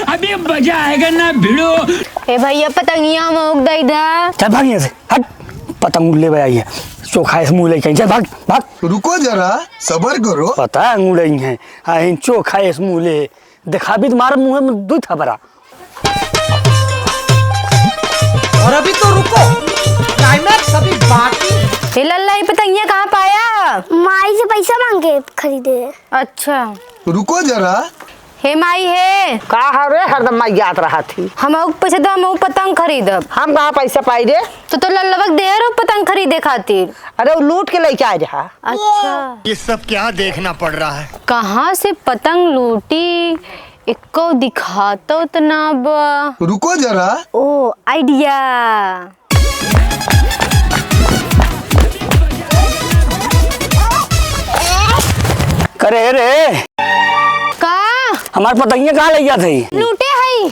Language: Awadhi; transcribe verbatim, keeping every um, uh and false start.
अभी मजा आएगा ना भिड़ो। ए भैया, पतंगिया हमहूक दई दा। चल भाग यहाँ से, हट। पतंग लेवे आई है, चोखा ऐसे मुँह लेके आई, चल भाग, भाग। रुको जरा, सबर करो। पतंग उड़ई है, हाँ, इन चोखा ऐसे मुँह ले, देखा भी तुम्हारे मुँह में दू थपरा। और अभी तो रुको, climax अभी बाकी। हे लल्ला, ये पतंगिया कहाँ पाया? माई से पैसा मांग के खरीदे। अच्छा। रुको जरा। हे माई हे। का हरे, हरदम माई जात रहत ही। हमहूक पैसा दो, हमहूक पतंग खरीदब। हम कहाँ पैसा पाई रे? तो, तो लल्लवा के देहे रहो पतंग खरीदे खातिर। अरे, वो लूट के लेके आए रहा। अच्छा। ये सब क्या देखना पड़ रहा है? कहाँ से पतंग लूटी? एक्को दिखातो त ना बा। रुको जरा। ओ, idea। करे रे। का? हमार पतंगिया कहाँ ले जात है? लूटे है।